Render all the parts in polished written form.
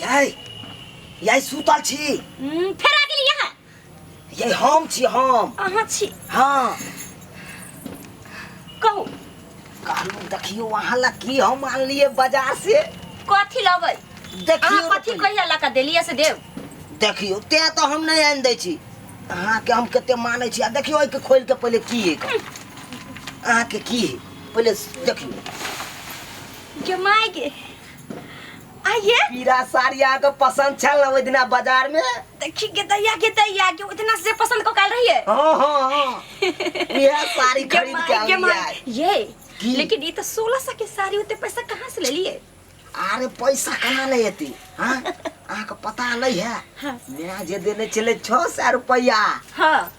यै यै सुतल छी। फेर आ गेली यहाँ। यै हम छी हम। अहाँ छी? हाँ। कहू। कहलहुँ देखियौ अहाँ लग की हम आनलियै बाजार से। कथी लबै? देखियौ। अहाँ कथी कहिया लऽ कऽ देलियै से देब। देखियौ तें तऽ हम नहि आनि दै छी अहाँके, हम कते मानै छी। आ देखियौ एहिके खोलि के पहिले की है, अहाँके की है पहिले देखियौ। गे माय गे, आइए पीरा साड़ी अहाँके पसंद छल ने ओहि दिना बाजार में? देखी गे दैया, गे दैया गे, उतना से पसंद को काल रहिए। हाँ, इएह साड़ी गे खरीद के माय गे आनलियै। माय ये। की? लेकिन ये तो 1600 के साड़ी, उतने पैसा कहाँ से ले लिए? अरे पैसा केना नहि एतै? हाँ, अहाँके पता नहीं है? हाँ। मैं जे देने छलै 600 रुपैआ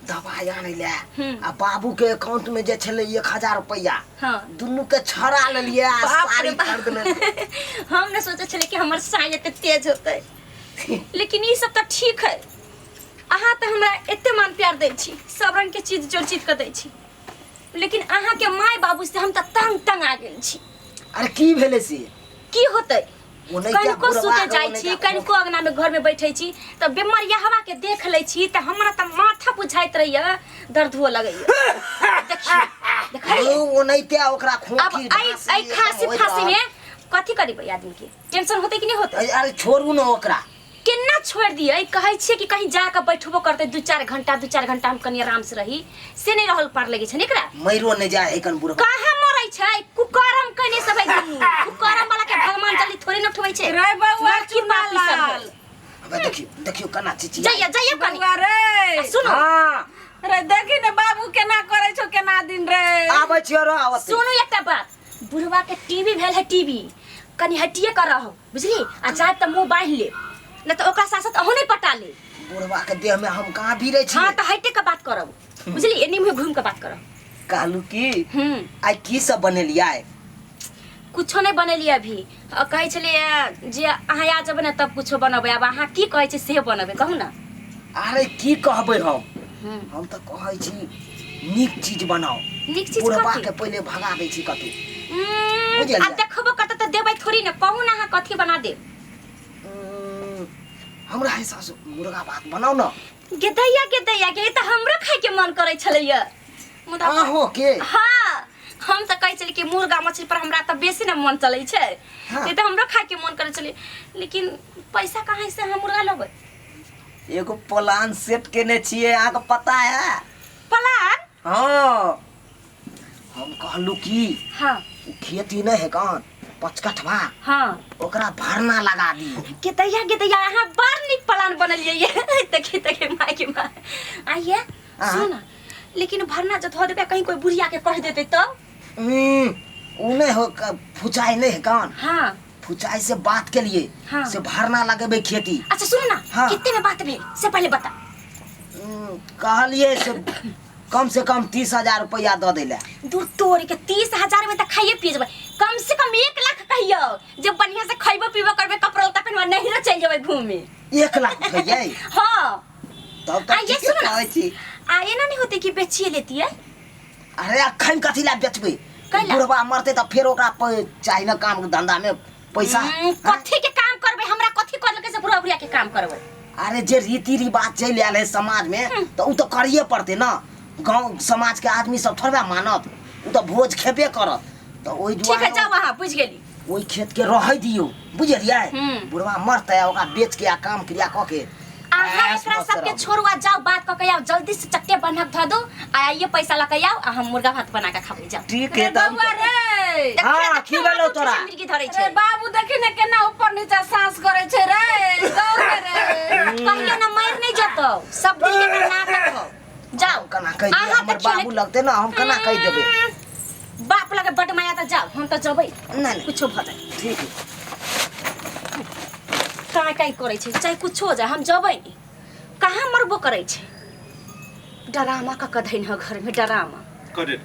दवाई आनै लए आ बाबू के अकाउंट में जे छलै 1000 रुपैआ, दुनू के छड़ा लेलियै आ बाप रे साड़ी बाप। खरीद लेलियै। हम ने सोचे छलियै कि हमर साई एते तेज होतै, लेकिन ई सब तऽ ठीक है। अहाँ तऽ हमरा एते मान प्यार दै छी, सब रंग के चीज जोड़ चीज के दै छी, लेकिन अहाँ के माय बाबू से हम तऽ तंग तंग आ गेल छी। अरे की भेलै से? की होतै? ओनैका कनिको बुढ़वा सुते के जाइ ओनैका छी, कनिको अंगना में घर में बैठे छी तऽ बेमरिया हवा के देख लै छी तऽ हमरा तऽ माथा बुझाइत रहैया, दर्द हुअ लगैया। देखियौ, देखलियै? ओ ओनाहिते ओकरा अब खोंखी एहि ढाँसी एहि एकदम खांसी होइत फांसी रहत। में कथी करीबै? आदमी के टेंशन होतै कि नहि होतै? अरे छोड़ू ने ओकरा। केना छोड़ि दियै? कहै छियै कि कहीं जाके बैठबो करतै 2-4 घंटा, 2-4 घंटा हम कनि आराम से रही, से नहि रहल पार लगै छै ने एकरा। मरियो नहि जाय है कन बुढ़वा। कहाँ मरै छै? कुकरम कने सब है दुनू। कुकरम वाला के भगवान जल्दी थोड़े न उठबै छै। रे बौआ, लड़की पापी सब है। चुनालाल। अबे देखियौ देखियौ केना चिचिया। जइया जइया कनि। बौआ रे। आ सुनू। हाँ। रे देखी ने बाबू केना करै छौ, केना दिन रे। आबै छियो रो आवत। सुनू एकटा बात, बुढ़वा के टीवी भेल है टीवी, कनि हटिए कर रहो बुझली, आ जाए तऽ मुंह बान्हि लेब, नहि तऽ ओकरा साथ साथ अहूँ नहि पटा ले। बुढ़वा के देह में हम कहाँ भिड़े छी? हाँ तऽ हटे के बात करब बुझली, एनी मुँह घूम के बात करब। कहलू की आइ की सब बनेलियै? कुछो नहि बनेलियै अभी। कहै छलियै जे अहाँ आ जेबै ने तब कुछो बनबै। आब अहाँ की कहै छियै से बनबै, कहू ने। अरे की कहबै हम? हम तऽ कहै छी नीक चीज बनाउ। नीक चीज? बुढ़वा कथी? के पहिले भगा दै छी कतौ। बुझलियै? आ देखबो करतै तऽ देबै थोड़ी ने। कहू ने अहाँ कथी बना देब? हमरा हिसाब से मुर्गा भात बनाउ ने। गेदैया गेदैया गे, ई तऽ हमरो खायके मन करै छलैया मुदा अहों के? हाँ, हम तऽ कहै छलियै कि मुर्गा मछली पर हमरा तऽ बेसी ने मन चलै छै। ई तऽ हमरो खायके मन करै छलै, लेकिन पैसा कहाँ से हम मुर्गा लेबै? एगो प्लान सेट केने छियै, अहाँके पता है? प्लान? हाँ, हम कहलू की उ खेती नहीं है कौन पचकठवा, ओकरा भरना लगा दी। गेदैया गेदैया, अहाँ बड़ नीक प्लान बनेलियै ये। देखी देखी माय के माय आइए। सुन, लेकिन भरना जब धो देबै, कहीं कोई बुढ़िया के कह देतै तब? उ नहीं हो फुचाई नहीं है कौन? फुचाई से बात के लिए से भरना लगेबै खेती। अच्छा सुन ना। कितने में बात भेल से पहले बता। कहलिए से कम से कम 30,000 रुपया दऽ दै लए। दूर तोड़ के, 30,000 में तऽ खाइए पिए जेबै। कम से कम 1 लाख कहियो जे बढ़िया से खइबो पीबो करबै, कपड़ा लत्ता पहनबै, नहिरो चलि जेबै घूमे। 1 लाख उठैयै? हाँ। तब आ तऽ ये ठीके सुन ना। कहै छी। आ एना नहीं होते कि बेचिए लेती है? अरे अखन कथी लए बेचबै? कैला? बुढ़वा मरतै तऽ फेर ओकरा चाही ने काम धंधा में पैसा। कथी के काम करबै? हमरा कथी करलकै से बुढ़ा बुढ़िया के काम करबै? अरे जे रीति रिवाज चलि आयल है समाज में तऽ ओ तऽ करिए पड़तै ने। गाँव समाज के आदमी सब थोड़बे मानत? ओ तऽ भोज खेबे करत, तऽ ओहि ठीक है। दुआरे जाओ अहाँ, बुझि गेली। ओहि खेत के रहै दियौ, बुझलियै? बुढ़वा मरतै आ ओकरा बेच के आ काम क्रिया कऽ के अहाँ ऐश एकरा मस्त सबके रहबै। छोड़ू आ जाओ, बात कऽ के आउ जल्दी से। चट्टे बन्हक धऽ दू आ आइए पैसा लऽ के आउ आ हम मुर्गा भात बना के खाबै, जाओ। ठीक रे है तऽ हम बौआ रे। देखियौ, हाँ, देखियौ, की भेलौ माथ उठै तोरा? छै, मिर्गी धरै रे छै। बाबू, देखी ने केना ऊपर नीचा सांस करे छै रे, दौड़ के रे। कहियो ना मरि नहि जेतौ, सब दिन के नाटक हौ। जाओ। हम केना कहि दियै? अहाँ हमर तऽ खेले- बाबू लगतै ने, हम केना कहि देबै? बाप लगे बड माया तऽ जाओ, हम तऽ जेबै। नहि नहि। कुछो भऽ जाए। ठीक है। काँय काँय करै छै, चाहे कुछो हो जाए हम जेबै नहि। कहाँ मरबो करै छै? डरामा कऽ कऽ धैन हँ घरमे डरामा। करे।